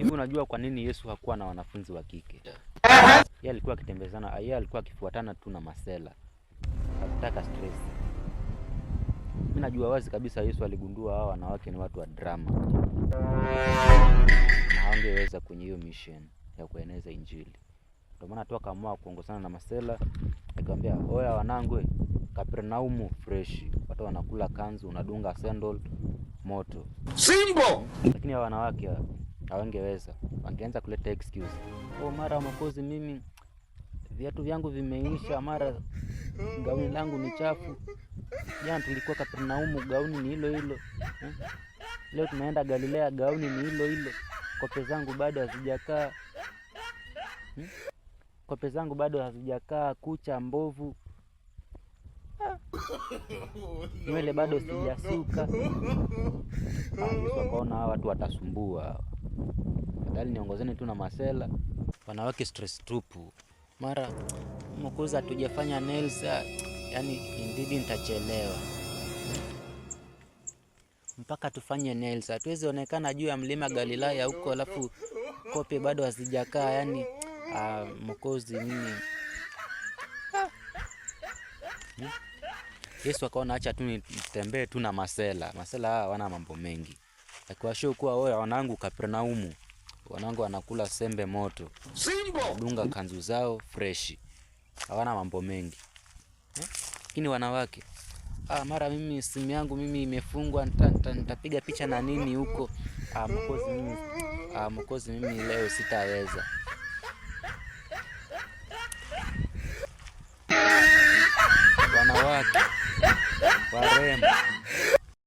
Hivi unajua kwa nini Yesu hakuwa na wanafunzi wa kike? Yeye alikuwa akitembezana, yeye alikuwa akifuatana tu na masela. Hakutaka stress. Mimi najua wazi kabisa Yesu aligundua hawa wanawake ni watu wa drama. Na hawangeweza kwenye hiyo mission ya kueneza Injili. Ndio maana tu akaamua kuongozana na masela, akamwambia, "Oya wanangu, Kapernaumu fresh. Watu wanakula kanzu, unadunga sandal moto." Simbo. Lakini hawa wanawake hawangeweza, wangeanza kuleta excuse. Oh, mara Mwokozi, mimi viatu vyangu vimeisha, mara gauni langu ni chafu. Jana tulikuwa Kapernaumu, gauni ni hilo hilo. Eh? Leo tunaenda Galilea, gauni ni hilo hilo. Kope zangu bado hazijakaa. Kope zangu bado hazijakaa, kucha mbovu. Nywele bado sijasuka. Yesu akaona hawa watu watasumbua. Afadhali niongozeni tu na masela. Wanawake stress tupu. Mara Mwokozi hatujafanya nails, yani indeed nitachelewa. Mpaka tufanye nails. Hatuwezi onekana juu ya mlima Galilaya huko alafu kope bado hazijakaa, yani, Mwokozi mimi. Yesu akaona acha tu nitembee tu na masela. Masela hawa hawana mambo mengi. Akiwashow kuwa oya wanangu Kapernaumu, wanangu wanakula sembe moto. Simbo. Dunga kanzu zao fresh. Hawana mambo mengi. Lakini wanawake, mara mimi simu yangu mimi imefungwa, nitapiga picha na nini huko? Mwokozi mimi, Mwokozi mimi leo sitaweza. Wanawake warembo.